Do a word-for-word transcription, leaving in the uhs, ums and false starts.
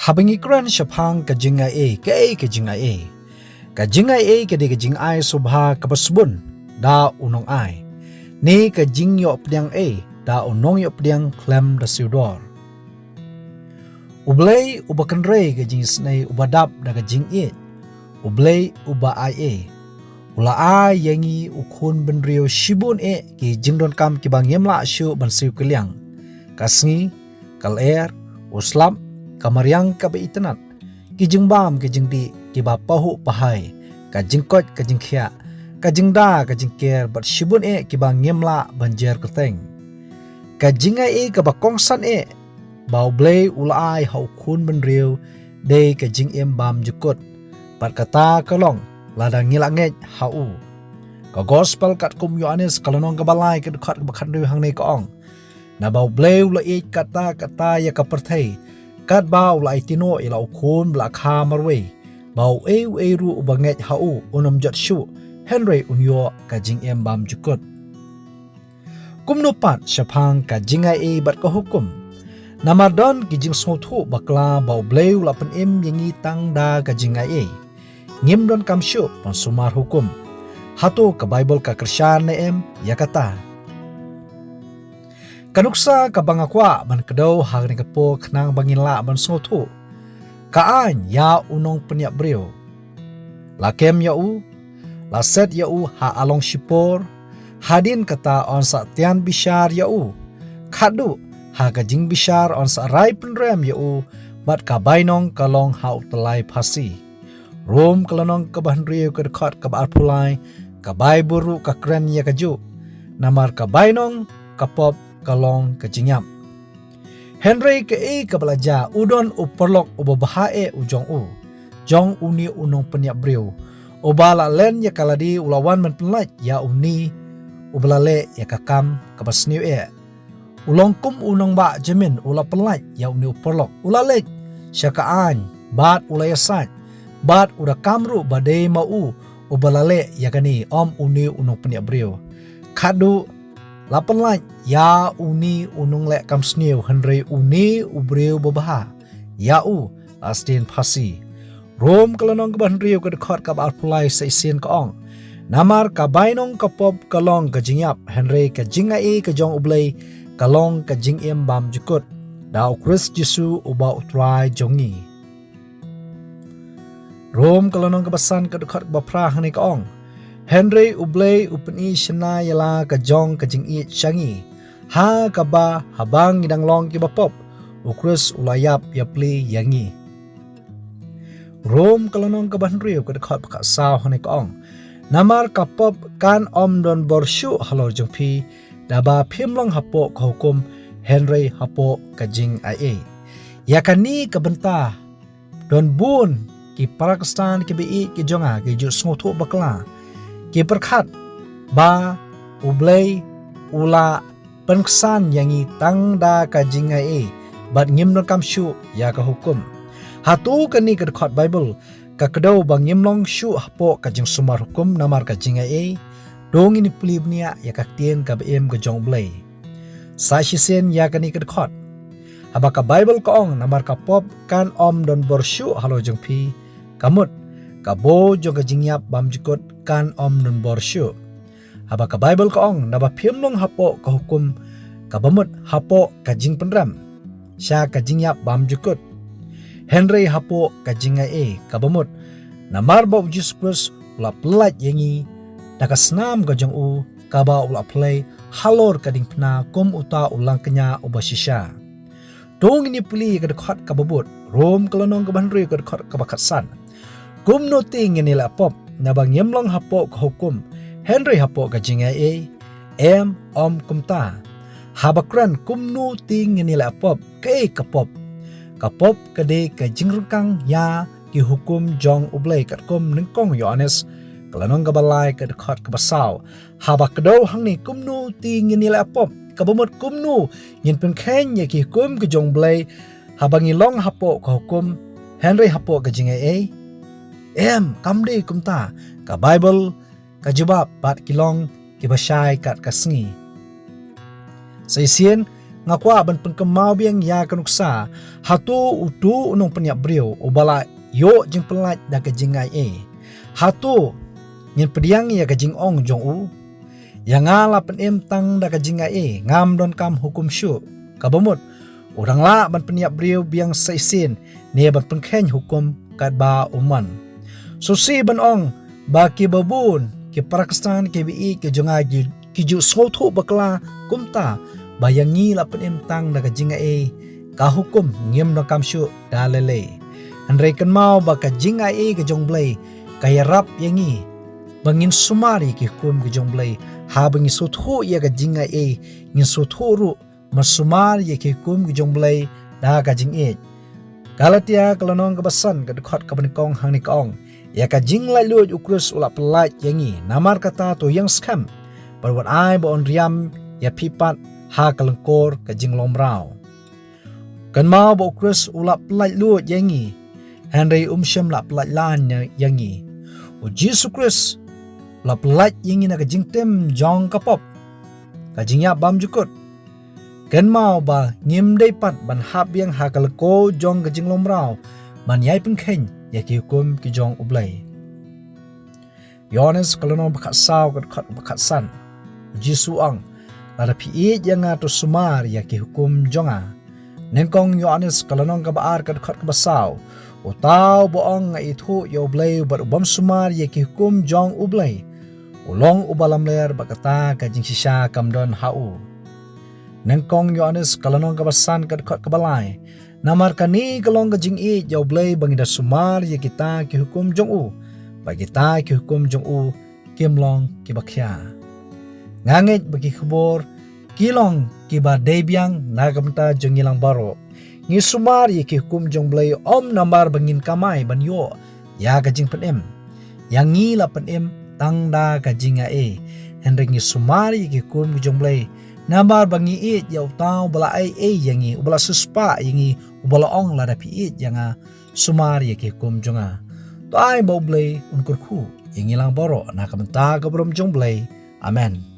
Haba ngi kren shaphang ka jingai ei, kaei ka jingai ei? Ka jingai ei ka dei ka jingai sngewbha kaba sbun da u nongai, ne ka jingïoh pdiang ei da u nongïoh pdiang khlem da siew dor. U Blei uba kynrei ka jingisynei, uba dap da ka jingïeit, U Blei uba ai ei, u la ai ïa ngi u khun bynriew shibun eh ki jingdonkam kiba ngim lah shuh ban siew kylliang: ka sngi, ka lyer, u slap, ka mariang kaba itynnad, ki jingbam ki jingdih kiba pahuh pahai, ka jingkoit ka jingkhiah, ka jingda ka jingker, bad shibun eh kiba ngim lah ban jer kyrteng. Ka jingai ei kaba kongsan eh ba U Blei u la ai ha u khun bynriew dei ka jingim bymjukut, bad kata ka long lada ngi la ngeit ha u. Ka Gospel katkum u Ïoannis, ka lynnong kaba lai, ka dkhot kaba khathynriew, hangne ka ong: Naba U Blei u la ïeit katta katta ïa ka pyrthei, katba u la aiti noh ïa la u khun ba la kha marwei, ba uei uei ruh uba ngeit ha u un ym jot shuh, hynrei un ïoh ka jingim bymjukut. Kumno pat shaphang ka jingai ei bad ka hukum? Namar don ki jingsngewthuh bakla ba U Blei u la pynim ïa ngi tang da ka jingai ei, ngim donkam shuh ban sumar hukum. Hato ka Baibl ka kyrshan ne em ïa kata? Ka nuksa kaba nga kwah ban kdew ha kane ka por khnang ba ngin lah ban sngewthuh: Ka aiñ ïa u nongpynïap briew. La kem ïa u, la set ïa u ha along shipor, hadien kata yn sa tian bishar ïa u. Khadduh ha ka jingbishar yn sa rai pynrem ïa u, bad ka bainong ka long ha u tyllai phasi. Rom ka lynnong kaba hynriew, ka dkhot kaba arphew lai, ka Baibl ruh ka kren ïa kajuh: Namar ka bainong ka pop ka long ka jingïap. Hynrei kaei kaba la jia? U don u paralok uba bha eh u jong u, jong une u nongpynïap briew, uba la len ïa ka lade, u la wan ban pynlait ïa une uba la leh ïa ka kam kaba sniew eh. U long kum u nongbah jamin, u la pynlait ïa une u paralok, u la leit sha ka aiñ, bad u la ïasaid, bad u da kam ruh ba dei ma u uba la leh ïa kane, ym une u nongpynïap briew. Khadduh la pynlait ïa une u nongleh kam sniew, hynrei une u briew babha, ïa u la sdien phasi. Rom ka lynnong kaba hynriew, ka dkhot kaba arphew lai, sa shisien ka ong: Namar ka bainong ka pop ka long ka jingïap, hynrei ka jingai ei ka jong U Blei ka long ka jingim bymjukut da U Khrist Jisu uba U Trai jong ngi. Rom ka lynnong kaba san, ka dkhot kaba phra, hangne ka ong: Hynrei U Blei u pyni shynna ïa la ka jong ka jingïeit sha ngi, ha kaba haba ngi dang long kiba pop, U Khrist u la ïap ïapli ïa ngi. Rom ka lynnong kaba hynriew, ka dkhot ba khatsaw, hangne ka ong: Namar ka pop kan ym don bor shuh halor jong phi, naba phim long hapoh ka hukum, hynrei hapoh ka jingai ei. Ïa kane ka bynta don bun ki para Khristan kiba ïeit ki jong nga ki ju sngewthuh bakla, ki pyrkhat ba U Blei u la pynksan ïa ngi tang da ka jingai ei, bad ngim donkam shuh ïa ka hukum. Hato kane ka dkhot Baibl ka kdew ba ngim long shuh hapoh ka jingsumar hukum namar ka jingai ei? To ngin ïa pule bniah ïa ka ktien kaba im ka jong U Blei. Sa shisien ïa kane ka dkhot: Haba ka Baibl ka ong: Namar ka pop kan ym don bor shuh halor jong phi, ka mut ka bor jong ka jingïap bymjukut kan ym don bor shuh. Haba ka Baibl ka ong: Naba phim long hapoh ka hukum, kaba mut hapoh ka jingpynrem sha ka jingïap bymjukut, hynrei hapoh ka jingai ei, kaba mut namar ba U Jisu Khrist u la pynlait ïa ngi da ka snam ka jong u, kaba u la pynlait halor ka diengphna kum uta u langkñia uba shisha. To ngin ïa pule ïa ka dkhot kaba bud, Rom ka lynnong kaba hynriew, ka dkhot kaba khatsan: Kumno te ngin ïaleh pop, naba ngim long hapoh ka hukum, hynrei hapoh ka jingai ei? Em, ym kumta. Haba kren kumno te ngin ïaleh pop, kaei ka pop? Ka pop ka dei ka jingryngkang ïa ki hukum jong U Blei, katkum nyngkong Ïoannis ka lynnong kaba lai, ka dkhot kaba saw. Haba kdew hangne, kumno te ngin ïaleh pop, kaba mut kumno ngin pynkheiñ ïa ki hukum ki jong U Blei, haba ngi long hapoh ka hukum, hynrei hapoh ka jingai ei? Em, kam dei kumta. Ka Baibl ka jubab bad ki long kiba shai kat ka sngi. Sa shisien, nga kwah ban pynkynmaw biang ïa ka nuksa, hato uto u nongpynïap briew uba la ïoh jingpyllait da ka jingaiei? Hato ngin pdiang ïa ka jingong jong u? Ïa nga la pynim tang da ka jingaiei, ngam donkam hukum shuh. Kaba mut, u dang lah ban pynïap briew biang sa shisien, ne ban pynkheiñ hukum katba u mon. Sngewsih ban ong ba kiba bun ki para Khristan kiba ïeit ki jong nga ki, ki ju sngewthuh bakla kumta, ba ïa ngi la pynim tang da ka jingaiei, ka hukum ngim donkam shuh da lei lei. Hynrei kynmaw ba ka jingaiei ka jong U Blei ka ïarap ïa ngi ba ngin sumar ïa ki hukum ki jong U Blei. Haba ngi sngewthuh ïa ka jingaiei, ngin sngewthuh ruh ban sumar ïa ki hukum ki jong U Blei da ka jingïeit. Galatia ka lynnong kaba san ka dkhot kaba nyngkong hangne ka ong: Ïa ka jinglaitluid U Khrist u la pyllait ïa ngi, namar kata to ïeng skhem, bad wat ai ba un riam ïa phi pat ha ka lyngkor ka jinglong mraw. Kynmaw ba U Khrist u la pyllait luid ïa ngi, hynrei um shym la pyllait lan ïa, ïa ngi. U Jisu Khrist u la pyllait ïa ngi na ka jingtim jong ka pop, ka jingïap bymjukut. Kynmaw ba ngim dei pat ban hap biang ha ka lyngkor jong ka jinglong mraw ban ïai pynkheiñ ïa ki hukum ki jong U Blei. Ïoannis ka lynnong ba khatsaw ka dkhot ba khatsan. U Jisu u ong: Lada phi ïeit ïa nga to sumar ïa ki hukum jong nga. Nyngkong Ïoannis ka lynnong kaba ar ka dkhot kaba saw. Uta uba ong nga ithuh ïa U Blei bad u bym sumar ïa ki hukum jong U Blei, u long uba lamler bad kata ka jingshisha kam don ha u. Nyngkong Ïoannis ka lynnong kaba san ka dkhot kaba lai. Namar kane ka long ka jingïeit ïa U Blei ba ngi da sumar ïa kita ki hukum jong u, bad kita ki hukum jong u kim long kiba khia. Nga ngeit ba ki khubor ki long kiba dei biang na ka bynta jong ngi lang baroh. Ngi sumar ïa ki hukum jong U Blei ym namar ba ngin kamai ban ïoh ïa ka jingpynim. Ïa ngi la pynim tang da ka jingaiei. Hynrei ngi sumar ïa ki hukum ki jong U Blei namar ba ngi ïeit ïa uta uba la aiei ïa ngi, uba la siewspah ïa ngi, uba la ong: Lada phi ïeit ïa nga, sumar ïa ki hukum jong nga. To ai ba U Blei un kyrkhu ïa ngi lang baroh na ka bynta ka burom jong U Blei. Amen.